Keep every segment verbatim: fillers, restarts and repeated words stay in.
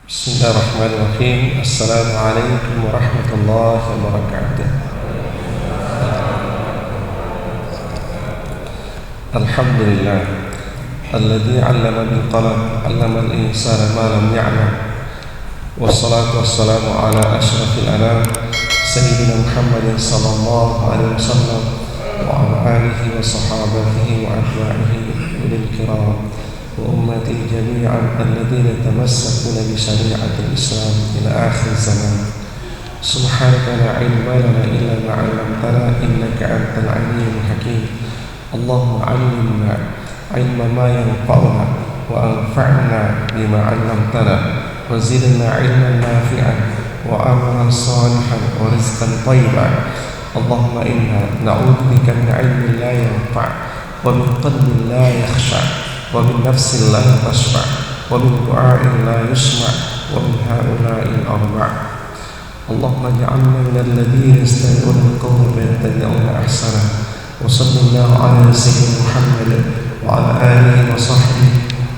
بسم الله الرحمن الرحيم. السلام عليكم ورحمة الله وبركاته. الحمد لله الذي علم بالقلم، علم الإنسان ما لم يعلم، والصلاة والسلام على أشرف الأنام سيدنا محمد صلى الله عليه وسلم وعلى آله وصحابته وأتباعه أولي الكرام وأمتي جميعا الذين يتمسكون بشريعة الإسلام إلى آخر الزمان. سبحانك لا علم لنا إلا ما علمتنا إنك أنت العليم الحكيم. اللهم علمنا علما ما ينفعنا وانفعنا بما علمتنا وزدنا علما نافعا وعملا صالحا ورزقا طيبا. اللهم إنا نعوذ بك من علم لا ينفع ومن قلب لا يخشع ومن نفس لا تشبع ومن دعاء لا يسمع ومن هؤلاء الأربع. اللهم اجعلنا من الذين يستمعون القول فيتبعون أحسنه. وصلى الله على سيدنا محمد وعلى آله وصحبه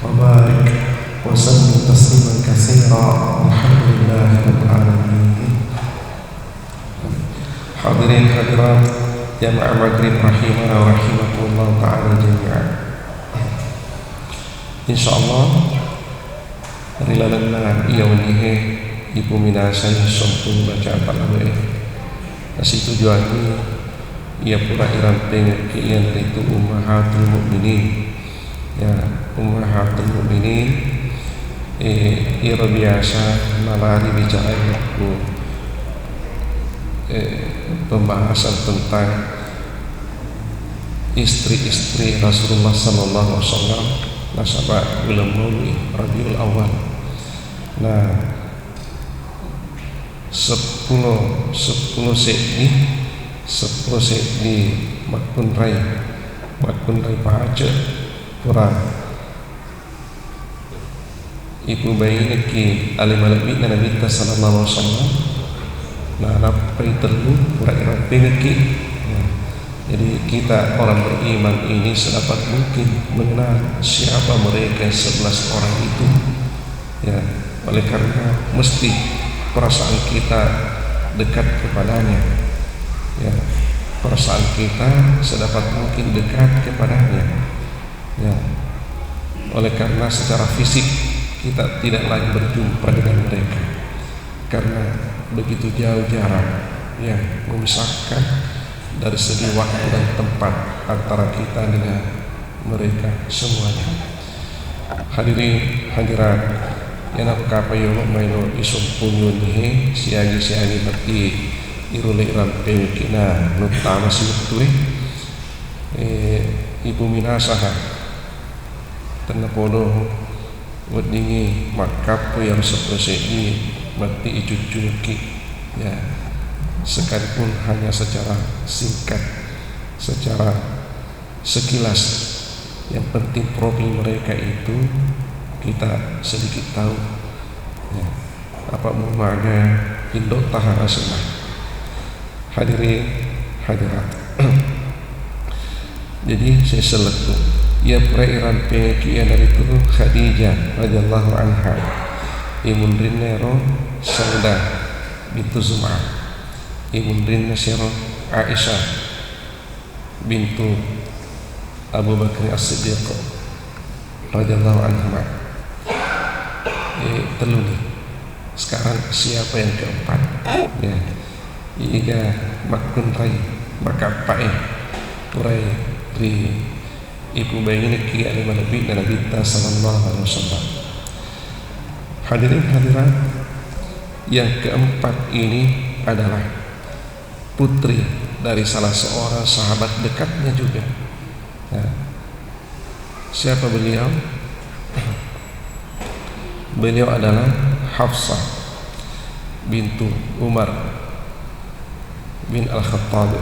وبارك وسلم تسليما كثيرا. والحمد لله رب العالمين. Hadirin hadirat jamaah maghrib rahimana wa rahimakumullah ta'ala jami'an. Insyaallah, ri lalenna iya wennihe ipuminasai sompung baca talawe. Nasitujuanni iya pura irampengekki iyanaritu ummahatul mukminin. Ya, ummahatul mukminin, eh, iyaro biasa nalari bicara waktu, eh, pembahasan tentang istri-istri Rasulullah sallallahu alaihi wasallam, nasaba uleng maului Rabiul Awal. Nah, seppulo, seppulo seddi, seppulo seddi makkunrai, makkunrai pace pura ipubainekki ale malebbi'na Nabitta sallallahu alaihi wasallam, na nappai tellu pura irampengekki. Ya. Jadi kita orang beriman ini sedapat mungkin mengenal siapa mereka sebelas orang itu. Ya, oleh karena mesti perasaan kita dekat kepadanya. Ya, perasaan kita sedapat mungkin dekat kepadanya. Ya. Oleh karena secara fisik kita tidak lagi berjumpa dengan mereka. Karena begitu jauh jarak yang memisahkan dari segi waktu dan tempat antara kita dengan mereka semuanya. Hadirin hadirat, yang aku kapai yolo mailo isumpungi wennihe, siagi-siagi mati irule rampengekina nuttama siwettu e. Eh, ibu minasaha. Tennapodo weddingngi makkappu iyaro seppulo seddi matti icuccukki, ya, sekalipun hanya secara singkat, secara sekilas. Yang penting profil mereka itu kita sedikit tahu, ya. Apa mumaga indo taha asenna. Hadirin hadirat. Jadi, sesellekku, iya pura irampengekki iyanaritu Khadijah radhiyallahu anha. Imunrinna ero Saudah bintu Zum'ah. Imunrinna sero Aisyah bintu Abu Bakar As-Siddiq radhiyallahu anhuma. Eh, tellu nih. Sekarang siapa yang keempat? Ya. Iga makkunrai, makappae, purai ri ipubainekki ale malebbi'na Nabitta sallallahu alaihi wasallam. Hadirin hadirat, yang keempat ini adalah putri dari salah seorang sahabat dekatnya juga. Ya. Siapa beliau? Beliau adalah Hafsah bintu Umar bin Al-Khattab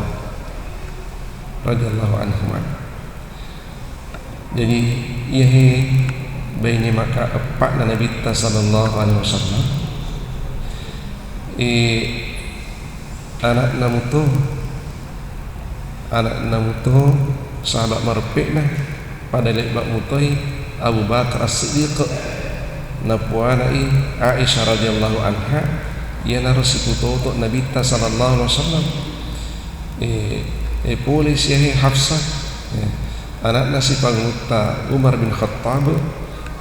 radhiyallahu anhuma. Jadi, iyahe baine maka eppa'na Nabitta sallallahu alaihi wasallam, eh, ana'na muto, ana'na muto, sahabat mareppe'na, pada lebba mutoi Abu Bakar As-Siddiq. Napuanai Aisyah radhiyallahu anha, iyanaro siputoto Nabitta sallallahu alaihi wasallam. Eh, eh, pole siahe Hafsah, eh, anakna sipangutta Umar bin Khattab,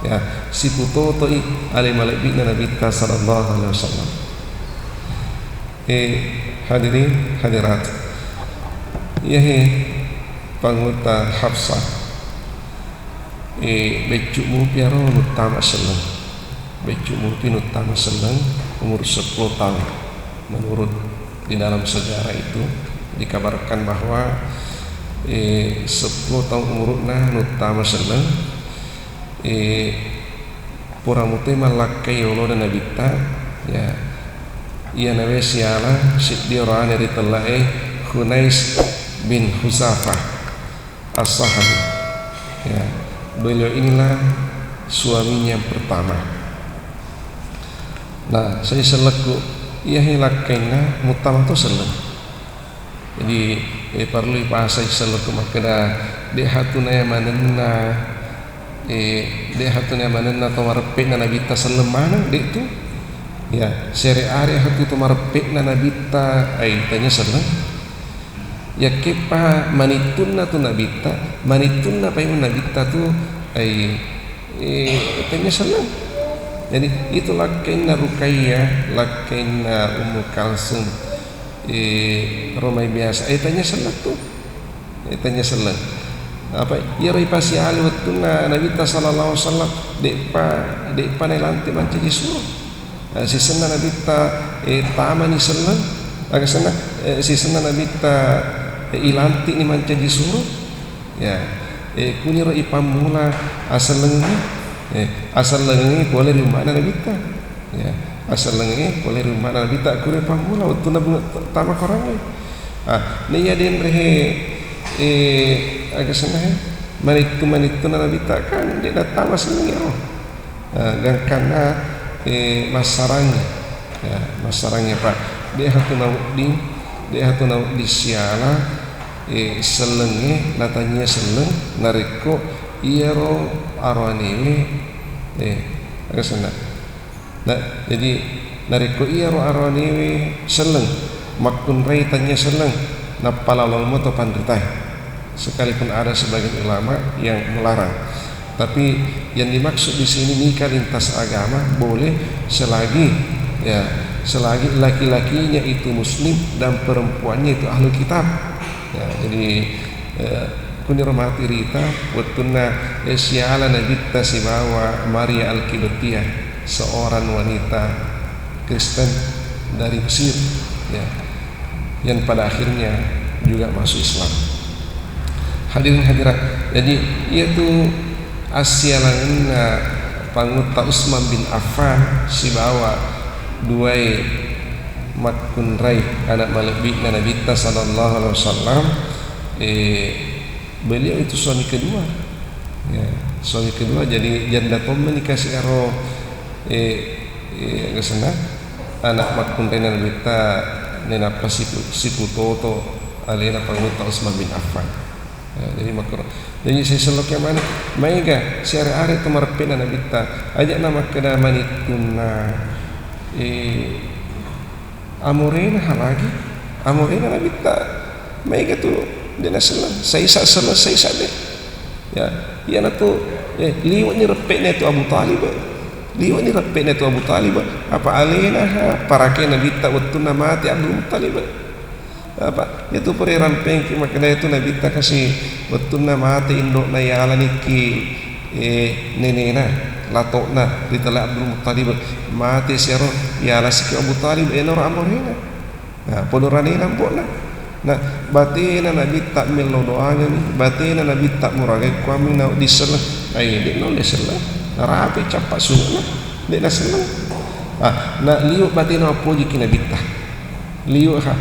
ya, siputotoi ale malebbi'na Nabitta sallallahu alaihi wasallam. Eh, hadirin hadirat, iyahe pangutta Hafsah, eh, beccu mupi aro nuttama selleng. Beccu mupi nuttama selleng umur sepuluh tahun. Menurut di dalam sejarah itu dikabarkan bahwa, eh, sepuluh tahun umurna nuttama selleng, eh, pura muto mallakkai olona Nabitta, ya, iyanawe siala siddi orane ri tellae Hunais bin Huzafah As-Sahami. Ya, beliau inilah suaminya yang pertama. Nah, sai sellekku, iyahe lakkainna muttama to selleng. Jadi, eh, parellu ipasai sellekku makkeda, de' hatu nayamanenna, eh, de' hatu nayamanenna to mareppe'na Nabitta selleng maneng, de' tu. Ya, sere are hatu to mareppe'na Nabitta, ai, tanya selleng. Yakkeppa manittunna tu Nabitta, manittunna paimeng Nabitta tu, ai, eh, tanya selleng. Jadi, itu lakkainna Ruqayyah, lakkainna Ummu Kalsum, eh, romai biasa, eh, tanya selleng tu. Eh, tanya selleng. Apa, iyaro ipasiali wettunna Nabitta sallallahu alaihi wasallam, de'pa, de'pa nailantik mancaji suro. Eh, sisenna Nabitta, eh, tamani selleng, aga senna, eh, sisenna Nabitta, eh, ilantikni mancaji suro. Ya, eh, kuniro ipammula asellengengnge, eh, asellengengnge pole ri umma'na Nabitta. Ya, asellengengnge pole ri umma'na Nabitta, kuro ipammula wettunna bunga tama korangnge. Ah, naiya denrehe, eh, aga senna he, manittu-manittunna Nabitta kan de' nattama sellengnge ro. Eh, gangkanna, eh, massarangngi. Ya, massarangngi, Pak. De' hatu nawedding, de' hatu nawedding siala, eh, sellengnge, natania selleng, narekko iyaro aroanewe, eh, aga senna. Nah, jadi, narekko iyaro aroanewe selleng, makkunrai tania selleng, nappalalo moto panritae. Sekalipun ada sebagian ulama yang melarang. Tapi yang dimaksud di sini nikah lintas agama boleh selagi, ya, selagi laki-lakinya itu muslim dan perempuannya itu ahli kitab. Ya, jadi, eh, kuniro matu rita, wettunna, eh, siala Nabitta sibawa Maria Al-Qibtiyah, seorang wanita Kristen dari Mesir, ya, yang pada akhirnya juga masuk Islam. Hadirin hadirat, jadi, iyatu assialangenna Pangutta Utsman bin Affan sibawa duai makkunrai anak malebbi'na Nabitta sallallahu alaihi wasallam, eh, beliau itu suami kedua. Ya, suami kedua, jadi janda tommi nikah si aro, eh, eh, aga senna, anak makkunraina Nabitta, nainappa sipu-, siputoto alena Pangutta Utsman bin Affan. Ya, jadi makkuro. Jadi, seselloknya mana? Maega siare-are tu mareppe'na Nabitta. Aja'na makkeda manittunna, eh, amorena ha lagi. Amorena Nabitta. Maega tu de' naselleng. Saisa selleng, saisa de'. Ya, iyanatu, eh, liwe'ni reppe'na tu Abu Thalib. Liwe'ni reppe'na tu Abu Thalib. Apa alena ha, parake Nabitta wettunna mate Abdul Muttalib. Apa, iyatu pura rampengki makkeda iyatu Nabitta kasi wettunna mate indo'na, yalaniki, eh, nenena, lato'na ri tella Abdul Muttalib, mate siaro, yalasiki Abu Thalib, enaro amorena. Nah, podo ranena ambo'na. Nah, batena Nabitta mello doangengngi, batena Nabitta muragai kuammi nawedding selleng. Ai, de' naulle selleng. Narapi cappa sunna'na, de' naselleng. Ah, na liwe' batena mappojiki Nabitta. Liwe' ha.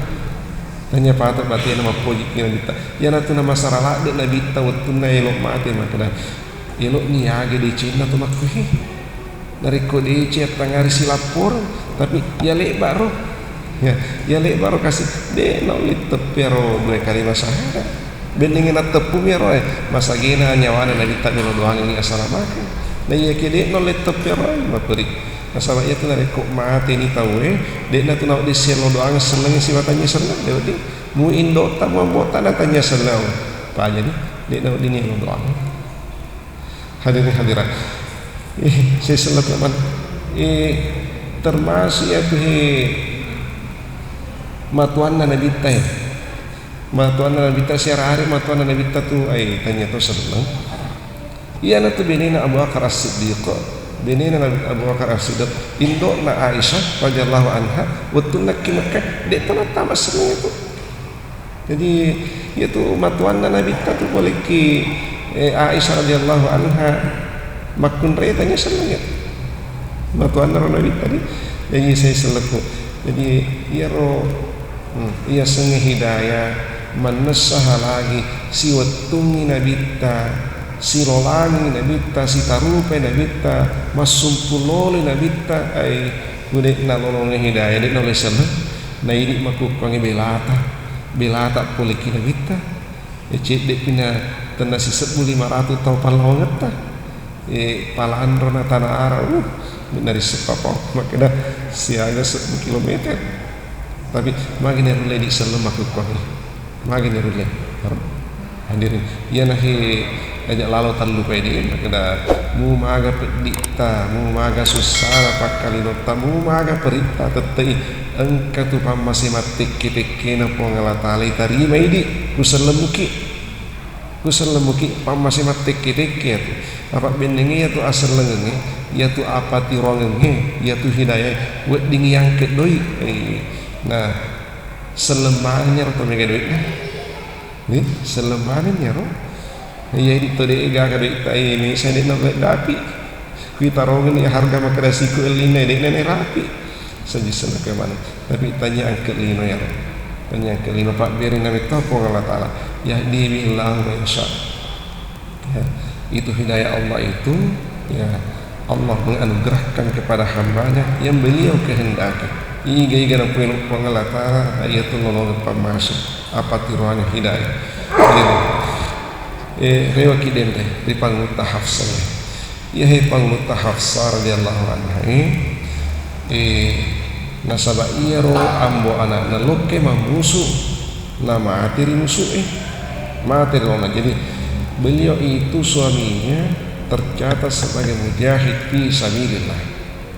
Tania pata batena mappojiki Nabitta. Iyanatu namasara ladde' Nabitta wettunna elo' mate makkeda, elo'ni aga decenna to makkuhe. Narekko deceng attangngari silapporeng, tapi iya le'ba' ro. Ya, iya le'ba' ro kasi, de' naulle teppu iyaro dua kalima sahada. Bennengngi natteppumi iyaro, eh, masagena nyawana Nabitta melo doangengngi asalamakeng. Naiyakiya de'na ulle tepperai, maperi. Nasaba iyatu narekko mateni tauwe, de'na tu nawedding siello doangeng sellengnge sibawa tania selleng, de' wedding. Mu indo'ta, mu ambo'ta natania selleng, pajani, de'na wedding niello doangeng. Hadirin hadirat. Eh, saya sellet man. Eh, termasuk iyatu he matuanna Nabitta he. Matuanna Nabitta siara-ari matuanna Nabitta tu, ai, tania to selleng. Iyanatu benena Abu Bakar As-Siddiq. Benena Nabi Abu Bakar As-Siddiq. Indo'na Aisyah radhiyallahu anha, wettunna ki Mekkah, de'to nattama selleng itu. Jadi, iyatu matuanna Nabitta tu polekki, eh, Aisyah radhiyallahu anha makkunrai tania selleng iyatu. Matuanna ro Nabitta di, jadi saya selleku. Jadi, iyaro, hmm, iyasengnge hidayah, mannessa halangi, siwettungngi Nabitta, silolangi Nabitta, sitarupai Nabitta, massumpung loloi Nabitta, ai, ku de'na lolongngi hidayah, de'na ulle selleng. Na idi makkukkuangnge belata, belata poleki Nabitta. E, cedde'pi na tenna sisebbu lima ratu tau pallawangetta. E, palanrona Tanah Arab, uh, narisseng papa, makkeda siaga sebbu kilometer. Tapi magi narulle idi selleng makkukkuangnge. Magi narulle. Hadirin, iyana he ajak lalo tallu pede, makkeda, mu maga pedditta, mu maga sussana pakkalinotta, mu maga peritta, tette'i engka tu pammase mattekke-tekkena Puang Allah Ta'ala itarima idi, ku selleng muki, ku selleng muki pammase mattekke-tekke iyatu. Apa bennengnge iyatu asellengengnge, iyatu apatiroangengnge, iyatu hidayah, wedding iyangke doi. Eh, nah, selleng manenni ro to mega doi'na. Nih, selleng manenni ro. Iya, idi to de' gaga doi'ta, eh, mesa de' naleddapi. Kui tarongenni harga makkeda siku ellinna, de' nene rapi. Saji selleng ke maneng. Tapi tania angke lino iyaro. Tania angke lino, pabberina metto Puang Allah Ta'ala. Yahdi bihillahu man yasha. Ya, itu hidayah Allah itu, ya, Allah menganugerahkan kepada hambanya yang beliau kehendaki. Iga-iga napelo Puang Allah Ta'ala, iyatu lolongeng pammase, apatiroangnge hidayah. Jadi, eh, rewaki denre ri Pangulutta Hafsah. Iyahe Pangulutta Hafsah radhiyallahu anha, eh, nasaba iyaro ambo ana'na lokke mammusu, na mate ri musu'e, mate ri laona. Jadi, beliau itu suaminya tercatat sebagai mujahid fi sabilillah,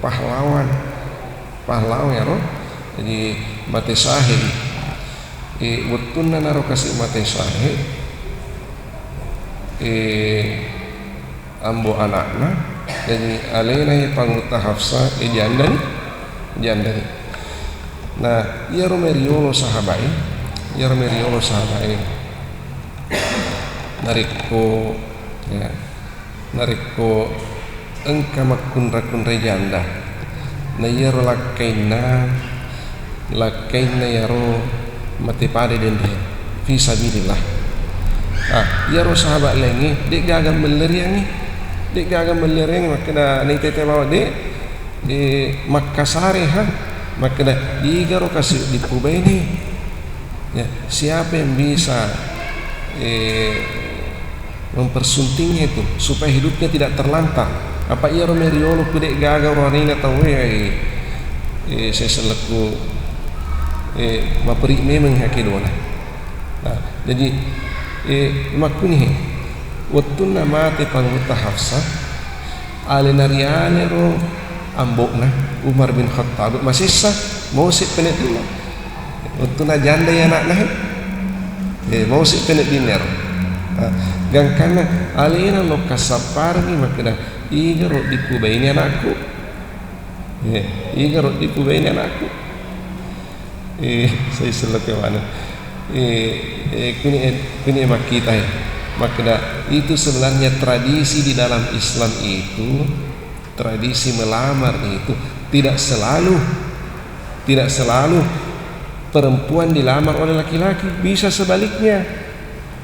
pahlawan, pahlawan iyaro. Jadi, mate syahid. Eh, wettunna naro kasi mate syahid, eh, ambo ana'na, jadi alena i Pangulutta Hafsah, eh, jandani, jandani. Nah, iyaro meriolo sahabae, iyaro meriolo sahabae, narekko, ya, narekko engka makkunra-kunrai janda, na iyaro lakkainna, lakkainna iyaro mate pada denre fi sabilillah. Ah, iyaro sahaba laingnge de'gaga melleriangngi, de'gaga melleriangngi, makkeda naitete bawang de', eh, makkasare ha, makkeda, igaro kasi dippu baine. Ya, siapa yang bisa, eh, mempersuntingnya itu supaya hidupnya tidak terlantar? Apa iyaro meriolo ku de'gaga roanina tauwe, eh, eh, saya selleku, eh, maperi memeng hakedona. Nah, jadi, eh, makkuni he, wettunna mate Pangulutta Hafsah, alena rialero ambo'na Umar bin Khattab masessa, mose peneddinna. Wettunna janda i ana'na he, eh, mose peneddinna ero. Ah, gangkanna alena lokka sapparengngi makkeda, iga roddi pubaini anakku. Eh, iga roddi pubaini anakku. Eh, saya sellekke maneng. Eh, eh, kuni, eh, kuni makkita, eh. Makkeda, itu sebenarnya tradisi di dalam Islam itu, tradisi melamar itu tidak selalu, tidak selalu perempuan dilamar oleh laki-laki, bisa sebaliknya.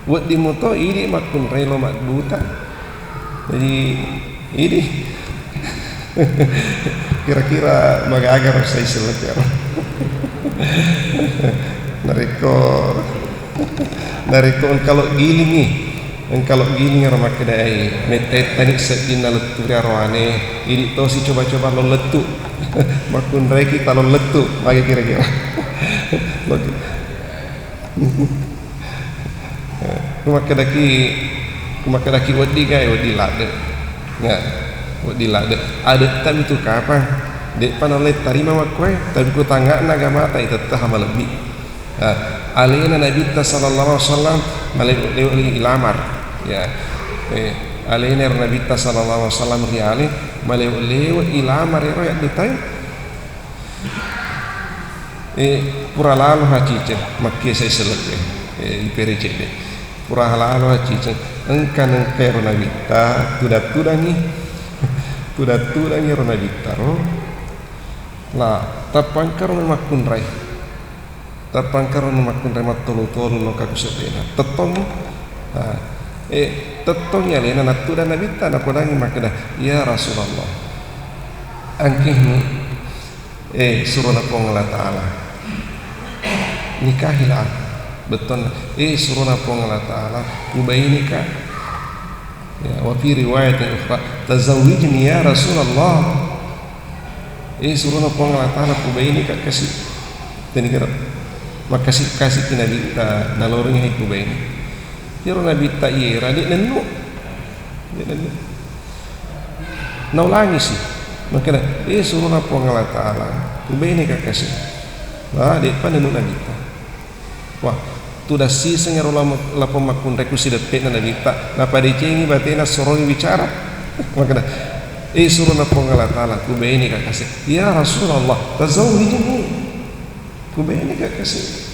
Wedding muto idi makkunrai lo madduta. Jadi, idi. Kira-kira magaga ro sai sellekke ro. Narekko, narekko engka lo gilingngi, Engka lo giling ero makkedai, metta-ettani seddinna lettu ri aroane, idi tosi coba-coba lo lettu. Makkunraiki talo lettu, magi kira-kira. Lo gi-, ku makkedaki, ku makkedaki wedding gae, wedding ladde. Ya, wedding ladde. Adetta mitu kapang, de'pa naulle tarima makkoe, tapi ku tangnga'na agamata, itetta ha malebbi. Ah, alena Nabitta sallallahu alaihi wasallam malewe-lewe ilamar. Ya. Eh, alena ero Nabitta sallallahu alaihi wasallam ri ale malewe-lewe ilamar ero yaddutai. Eh, pura lalo haciceng, makkesai sellekke. Eh, ipere cedde. Pura lalo haciceng. Engka nengka ero Nabitta, tudang-tudangi. Tudang-tudangi ero Nabitta ro. La, tappa engka ro makkunrai. Tappa engka ro makkunrai mattolu-tolu lokka ku seddena. Tettong. Ah, eh, tettongi alena nattudang Nabitta, napodangi makkeda, "Ya Rasulullah, engkani, eh, surona Puang Allah Ta'ala. Nikahilah aku." Bettuanna, "Eh, surona Puang Allah Ta'ala, kubainika." Ya, wa fi riwayatin ukhra, "Tazawwijni ya Rasulullah." Eh, surona Puang Allah Ta'ala, kubainika kasi. Teni kira. Makasi-, kasiki Nabitta, nalorengi hai kubaini. Iyaro Nabitta iyera, de' nennu. De' nennu. Naulangisi. Makkeda, "Eh, surona Puang Allah Ta'ala, kubainika kasi." Wah, de'pa nennu Nabitta. Wah, tudang siseng ero lamo-, lapong makkunrai ku sideppe'na Nabitta, napadecengi batena sorongi bicara. Makkeda, "Eh, surona Puang Allah Ta'ala, kubainika kasi." "Ya Rasulullah, tazawwijni. Kubainika kasi."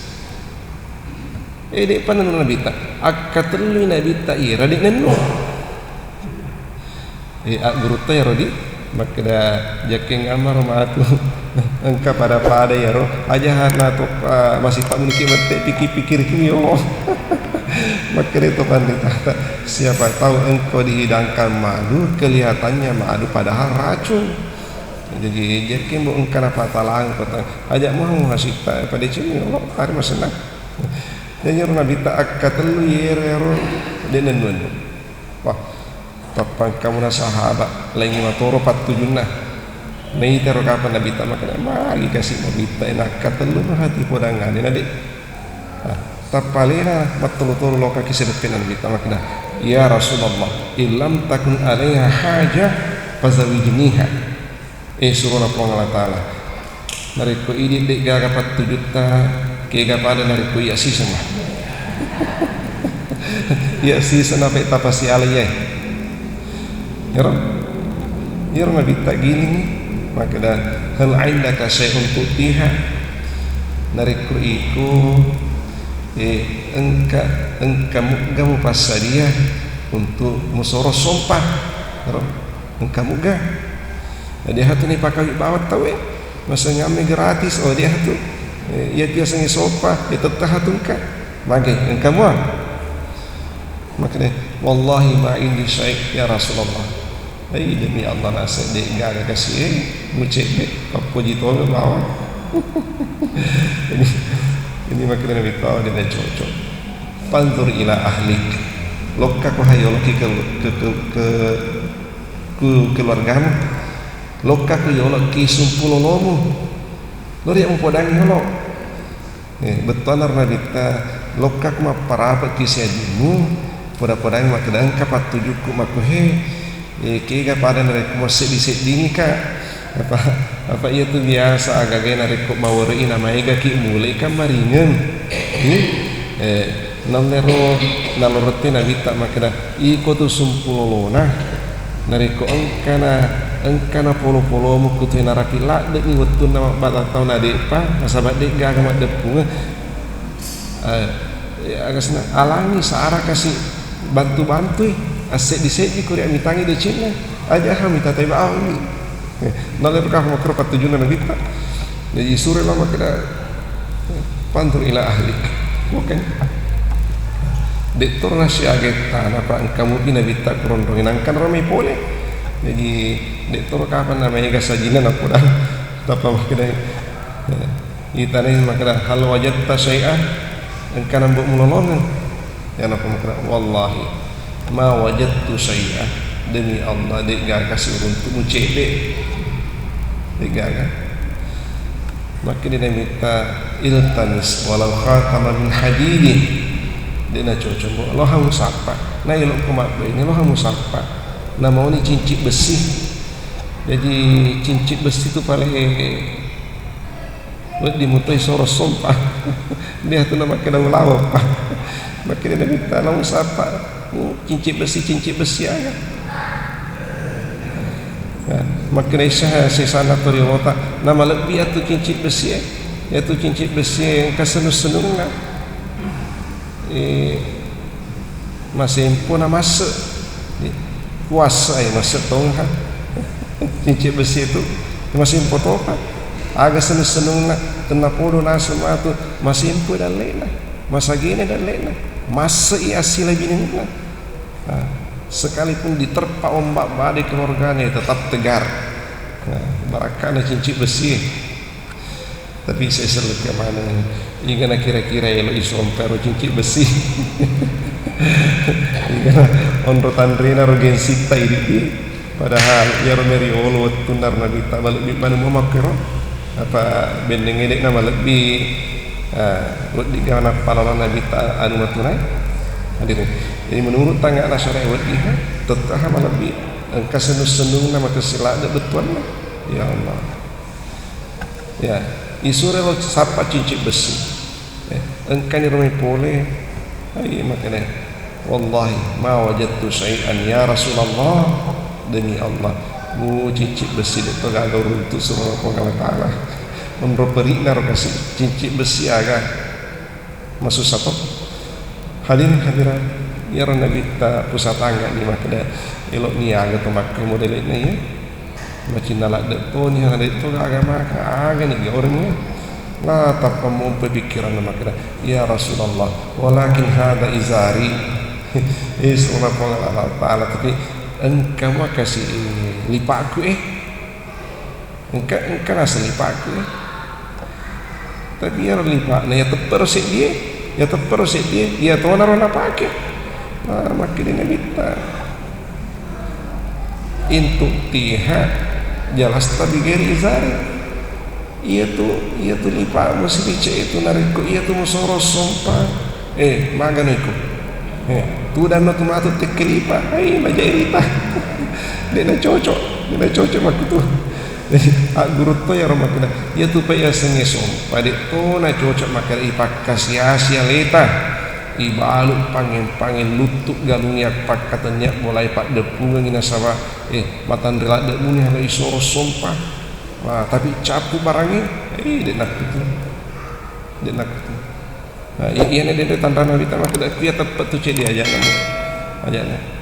Eh, de'pa nennu Nabitta. Akkatellui Nabitta iyera, de' nennu. Eh, aggurutta iyaro di, makkeda, "Jakkeng amaro matu." Engka pada-pada iyaro, aja hana to, ah, masippa muniki mette pikir-pikirki yo. Makkeda to panditata, "Siapa tahu engkau dihidangkan madu, kelihatannya madu padahal racun." Jadi, jakkeng bo engka napatalang kota, aja mau hasitta, pada cumi, Allah, hari masenang. Jadi, ro Nabitta akkatellu iyero, de' nennu-nennu. Wah, tappa engka muna sahaba, laingngi matoro pattujunna. Naitaro kapang Nabitta makkeda, "Magi kasi Nabitta, eh, nakkatellu hati podangngana, na de'." Nah, tappa alena mattolu-tolu lokka ki sideppe'na Nabitta makkeda, "Ya Rasulullah, illam takun alaiha hajah, fazawwijniha." Eh, surona Puang Allah Ta'ala. Narekko idi de'gaga pattujutta, kega pada narekko iya sisenna. Iya sisenna pe tapasiala iyae. Iyaro, iyaro Nabitta gilingi, makkeda, "Hal indaka syai'un tu'tiha?" Narekko iko, eh, engka, engka mugga mupassadia untuk musoro sompa. Iyaro. Engka mugga. Jadi hatu ni pakawi bawang tauwe. Masengamme gratis, oh, dia hatu. Eh, iya tiasengi sopa, iya tetta hatu engka. Mage, engka mua. Makanya, "Wallahi ma indi syai', ya Rasulullah." Eh, demi Allah, nase de' gaga kasi, eh, mucek de', pappoji toga bawang. Ini, ini makanya Nabi tahu dia cocok. "Fanzur ila ahlik." Lokka ko hayoloki ke, ke, ke, ke ku keluargamu. Lokka ku yoloki sumpulolomu. Lori mupodangi yolo. Eh, bettuanna ro Nabitta, lokka ku mapparapeki siajimmu, poda-podangi makkeda engka pattujukku makkuhe, eh, kega pada narekko masseddi-seddingika. Apa, apa iya tu biasa agaga narekko mawere'i namaegaki mulai kan maringeng. Ini, eh, Nallero nalorette Nabitta makkeda, "Iko tu sumpulolona, narekko engkana, engkana polo-polomu kutue narapi ladde'ni wettunna mabbata tau nade'pa, nasaba de'gaga maddeppungeng." Eh, agasna, alangi sara kasi bantu-bantui, asseddi-seddi kuri amitangi decenna, aja ha mitatai bawanni. Eh, nalero kapang makkuro pattujunna Nabitta. Jaji suroi lao makkeda, "Fanzur ila ahlik." Bukan. De'toro nasiagetta, napa engka mupi Nabitta kuronrong, nangka naro mai pole. Jaji, de'toro kapang namaega sajinna napodang. Tappa makkeda, eh, itanai makkeda, "Hal wajadta syai'a?" Engka nambo mulolongeng. Ya, napa makkeda, "Wallahi, "Ma wajadtu syai'an," demi Allah, de'gaga siruntu'mu cedde'. De'gaga. Makkeda Nabitta, "Iltamis walau khataman min hadidin." De' nacocok, Bu. Loha musappa. Na elo'ko mabbaine, loha musappa. Namauni cincin besi. Jadi, cincin besi tu pale' wedding mutoi soro sompa. Dia tu namakkeda ulaweng, Pak. Makkeda Nabitta, "Lao musappa, mu cincin besi, cincin besi aga." Nah, makkeda Isa sesana to riolota, namalebbi atu cincin besi e. Yatu cincin besi e engka senung-senunna. Eh, masempo na masse. Kuasse ai masse tongha. Cincin besi itu masempo toha. Aga senung-senungna, tennapodo naseng matu, masempo dalle'na, masagena dalle'na, masse i assilebinenna. Nah, sekalipun diterpa ombak badai keluarganya tetap tegar. Nah, barakkana cincin besi. Tapi saya selekka maneng, igana kira-kira elo isompa ro cincin besi. Igana onro tanrena ro gensitta idi. Padahal iyaro meriolo wettunna ro Nabitta malebbi maneng mo makkero. Apa benneng edekna malebbi, ah, wedding gana palala Nabitta anu matunai. Hadirin. Jadi menurut tangga nasara wedding ha, tetaha malebbi engka senung-senungna makessing ladde bettuanna. Ya Allah. Ya, isuro lo sappa cincin besi. Ya, engkani ro mai pole. Ai, makanya, "Wallahi ma wajadtu syai'an ya Rasulullah." Demi Allah, mu cincin besi de' to gaga runtu' suro Puang Allah Ta'ala. Menro peri'na ro kasi cincin besi aga. Masussa to. Hadirin hadirat, iyaro Nabitta pusatangani makkeda, elo'ni aga to makkeda modele'na iya. Macinna ladde' toni, hana de' to aga maka, agani gaurengnge. La tappa mompe pikkiranna makkeda, "Ya Rasulullah, walakin hada izari." Eh, sona Puang Allah Ta'ala, tapi engka makasi lipa'ku eh. Engka, engka naseng lipa'ku, eh. Tapi iyaro lipa'na, iya teppero seddie, iya teppero seddie, iya tonaro napake. Ah, makkeda Nabitta, "In tu'tiha jalasta bi ghairi izari." Iyatu, iyatu lipa'mu silice' itu narekko iyatu musoro sompa. Eh, magano iko. Eh, tudanno tu matu tekke lipa'. Hai, majae lipa'. De' nacocok, de' nacocok makkutu. Jadi, agguru to iyaro makkeda, iyatu pa yasengnge sompa, de' to nacocok makkeda ipakkasi-asi aleta, ibalu' pangeng-pangeng luttu' galungnge appakkatennia' bolae paddeppungengngi nasaba, eh, matanre ladde' muni hala isoro sompa. Wah, tapi cappu barangnge, eh, de' nakkutu. De' nakkutu. Nah, i-, iyana denre tanrana wita makkeda, "Kuya teppe' tu ceddi aja'na." Aja'na.